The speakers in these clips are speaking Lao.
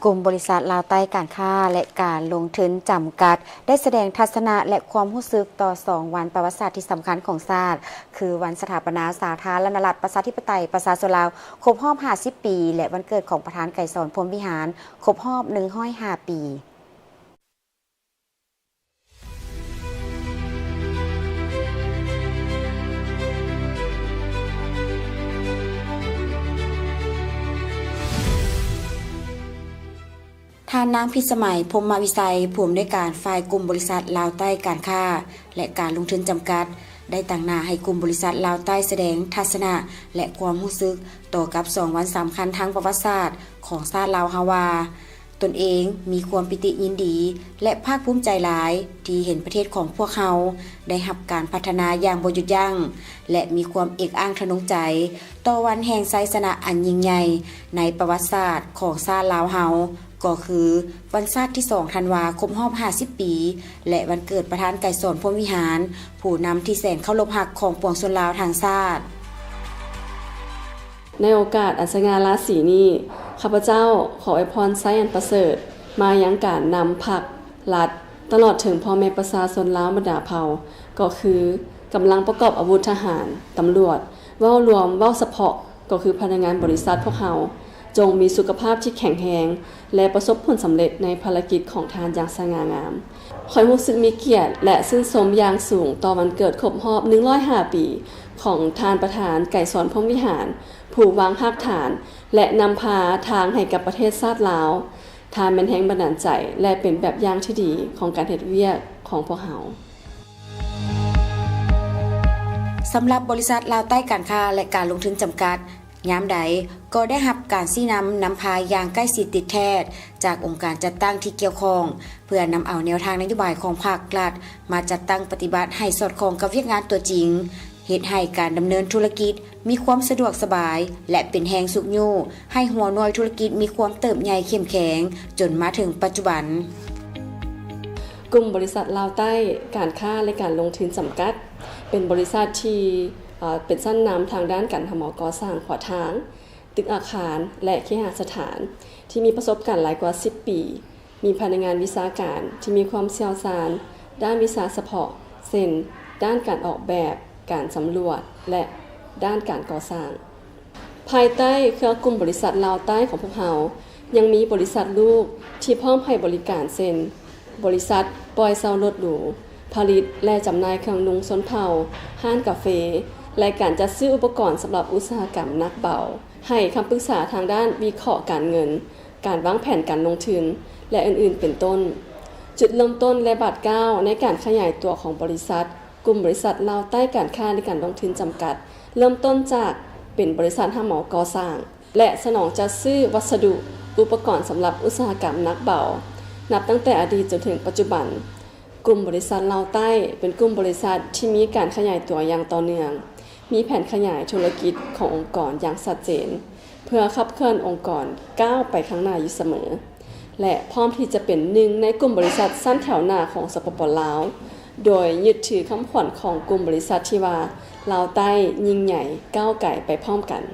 ກຸ່ມບໍລິສັດລາວໃຕ້ການຄ້າ ແລະ ການລົງທຶນຈຳກັດ ໄດ້ສະແດງທັດສະນະ ແລະ ຄວາມຮູ້ສຶກຕໍ່ສອງວັນປະຫວັດສາດທີ່ສຳຄັນຂອງຊາດ ຄືວັນສະຖາປະນາສາທາລະນະລັດ ປະຊາທິປະໄຕ ປະຊາຊົນລາວ ຄົບຮອບຫ້າສິບປີ ແລະ ວັນເກີດຂອງປະທານໄກສອນ ພົມວິຫານ ຄົບຮອບໜຶ່ງຮ້ອຍຫ້າປີ. ທ່ານນາງ ພິດສະໄໝ ພົມມະວິໄຊ ຜູ້ອຳນວຍການຝ່າຍກຸ່ມບໍລິສັດລາວໃຕ້ການຄ້າ ແລະ ການລົງທຶນຈຳກັດ ໄດ້ຕາງໜ້າໃຫ້ກຸ່ມບໍລິສັດລາວໃຕ້ສະແດງທັດສະນະ ແລະ ຄວາມຮູ້ສຶກຕໍ່ກັບສອງວັນສຳຄັນທາງປະຫວັດສາດຂອງຊາດລາວເຮົາວ່າ ຕົນເອງມີຄວາມປີຕິຍິນດີ ແລະ ພາກພູມໃຈຫຼາຍທີ່ເຫັນປະເທດຂອງພວກເຮົາໄດ້ຮັບການພັດທະນາຢ່າງບໍ່ຢຸດຢັ້ງ ແລະ ມີຄວາມເອກອ້າງທະນົງໃຈຕໍ່ວັນແຫ່ງໄຊຊະນະອັນຍິ່ງໃຫຍ່ໃນປະຫວັດສາດຂອງຊາດລາວເຮົາ ກໍຄືວັນຊາດທີສອງທັນວາ ຄົບຮອບຫ້າສິບປີ ແລະ ວັນເກີດປະທານໄກສອນ ພົມວິຫານ ຜູ້ນຳທີ່ແສນເຄົາລົບຮັກຂອງປວງຊົນລາວທັງຊາດ. ໃນໂອກາດອັນສະຫງ່າລາສີນີ້, ຂ້າພະເຈົ້າຂໍອວຍພອນໄຊອັນປະເສີດມາຍັງການນຳພັກ, ລັດ, ຕະຫຼອດເຖິງພໍ່ແມ່ປະຊາຊົນລາວບັນດາເຜົ່າ, ກໍຄືກຳລັງປະກອບອາວຸດທະຫານ, ຕຳຫຼວດ, ເວົ້າລວມ, ເວົ້າສະເພາະ, ກໍຄືພະນັກງານບໍລິສັດພວກເຮົາ, ຈົ່ງມີສຸຂະພາບທີ່ແຂງແຮງ ແລະ ປະສົບຜົນສຳເລັດໃນພາລະກິດຂອງທ່ານຢ່າງສະຫງ່າງາມ. ຂ້ອຍຮູ້ສຶກມີກຽດ ແລະ ຊື່ນຊົມຢ່າງສູງຕໍ່ວັນເກີດຄົບຮອບໜຶ່ງຮ້ອຍຫ້າປີຂອງທ່ານປະທານໄກສອນ ພົມວິຫານ ຜູ້ວາງຮາກຖານ ແລະ ນຳພາທາງໃຫ້ກັບປະເທດຊາດລາວ. ທ່ານແມ່ນແຮງບັນດານໃຈ ແລະ ເປັນແບບຢ່າງທີ່ດີຂອງການເຮັດວຽກຂອງພວກເຮົາ. ສຳລັບບໍລິສັດລາວໃຕ້ການຄ້າ ແລະ ການລົງທຶນຈຳກັດ ຍາມໃດກໍໄດ້ຮັບການຊີ້ນຳນຳພາຢ່າງໃກ້ຊິດຕິດແທດຈາກອົງການຈັດຕັ້ງທີ່ກ່ຽວຂ້ອງ ເພື່ອນຳເອົາແນວທາງນະໂຍບາຍຂອງພັກລັດມາຈັດຕັ້ງປະຕິບັດໃຫ້ສອດຄ່ອງກັບວຽກງານຕົວຈິງ, ເຮັດໃຫ້ການດຳເນີນທຸລະກິດມີຄວາມສະດວກສະບາຍ ແລະ ເປັນແຮງຊຸກຍູ້ໃຫ້ຫົວໜ່ວຍທຸລະກິດມີຄວາມເຕີບໃຫຍ່ເຂັ້ມແຂງ ຈົນມາເຖິງປັດຈຸບັນ. ກຸ່ມບໍລິສັດລາວໃຕ້ການຄ້າ ແລະ ການລົງທຶນຈຳກັດ ເປັນບໍລິສັດທີ່ ເອີ ເປັນຊັ້ນນຳທາງດ້ານການຮັບເໝົາກໍ່ສ້າງຂົວທາງ, ຕຶກອາຄານ ແລະ ເຄຫະສະຖານ ທີ່ມີປະສົບການຫຼາຍກວ່າສິບປີ, ມີພະນັກງານວິຊາການທີ່ມີຄວາມຊ່ຽວຊານດ້ານວິຊາສະເພາະ ເຊັ່ນ ດ້ານການອອກແບບ, ການສຳຫຼວດ ແລະ ດ້ານການກໍ່ສ້າງ. ພາຍໃຕ້ເຄືອກຸ່ມບໍລິສັດລາວໃຕ້ຂອງພວກເຮົາ ຍັງມີບໍລິສັດລູກທີ່ພ້ອມໃຫ້ບໍລິການ ເຊັ່ນ ບໍລິສັດປ່ອຍເຊົ່າລົດຫຼູ, ຜະລິດ ແລະ ຈຳໜ່າຍເຄື່ອງນຸ່ງຊົນເຜົ່າ, ຮ້ານກາເຟ ແລະ ການຈັດຊື້ອຸປະກອນສຳລັບອຸດສາຫະກຳໜັກເບົາ, ໃຫ້ຄຳປຶກສາທາງດ້ານວິເຄາະການເງິນ, ການວາງແຜນການລົງທຶນ ແລະ ອື່ນໆ ເປັນຕົ້ນ. ຈຸດເລີ່ມຕົ້ນ ແລະ ບາດກ້າວໃນການຂະຫຍາຍຕົວຂອງບໍລິສັດ, ກຸ່ມບໍລິສັດລາວໃຕ້ການຄ້າ ແລະ ການລົງທຶນຈຳກັດ ເລີ່ມຕົ້ນຈາກເປັນບໍລິສັດຮັບເໝົາກໍ່ສ້າງ ແລະ ສະໜອງຈັດຊື້ວັດສະດຸ ອຸປະກອນສຳລັບອຸດສາຫະກຳໜັກເບົາ. ນັບຕັ້ງແຕ່ອະດີດຈົນເຖິງປັດຈຸບັນ, ກຸ່ມບໍລິສັດລາວໃຕ້ເປັນກຸ່ມບໍລິສັດທີ່ມີການຂະຫຍາຍຕົວຢ່າງຕໍ່ເນື່ອງ, ມີແຜນຂະຫຍາຍທຸລະກິດຂອງອົງກອນຢ່າງຊັດເຈນ ເພື່ອຂັບເຄື່ອນອົງກອນກ້າວໄປຂ້າງໜ້າຢູ່ສະເໝີ ແລະ ພ້ອມທີ່ຈະເປັນໜຶ່ງໃນກຸ່ມບໍລິສັດຊັ້ນແຖວໜ້າຂອງ ສປປ ລາວ, ໂດຍຍຶດຖືຄຳຂວັນຂອງກຸ່ມບໍລິສັດທີ່ວ່າ ລາວໃຕ້ຍິ່ງໃຫຍ່ ກ້າວໄກໄປພ້ອມກັນ.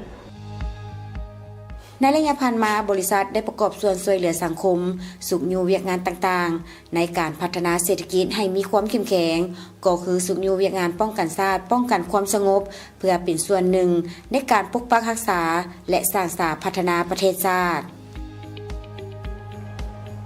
ໃນໄລຍະຜ່ານມາ, ບໍລິສັດໄດ້ປະກອບສ່ວນຊ່ວຍເຫຼືອສັງຄົມ, ຊຸກຍູ້ວຽກງານຕ່າງໆ ໃນການພັດທະນາເສດຖະກິດໃຫ້ມີຄວາມເຂັ້ມແຂງ, ກໍຄືຊຸກຍູ້ວຽກງານປ້ອງກັນຊາດ, ປ້ອງກັນຄວາມສະຫງົບ, ເພື່ອເປັນສ່ວນໜຶ່ງໃນການປົກປັກຮັກສາ ແລະ ສ້າງສາພັດທະນາປະເທດຊາດ.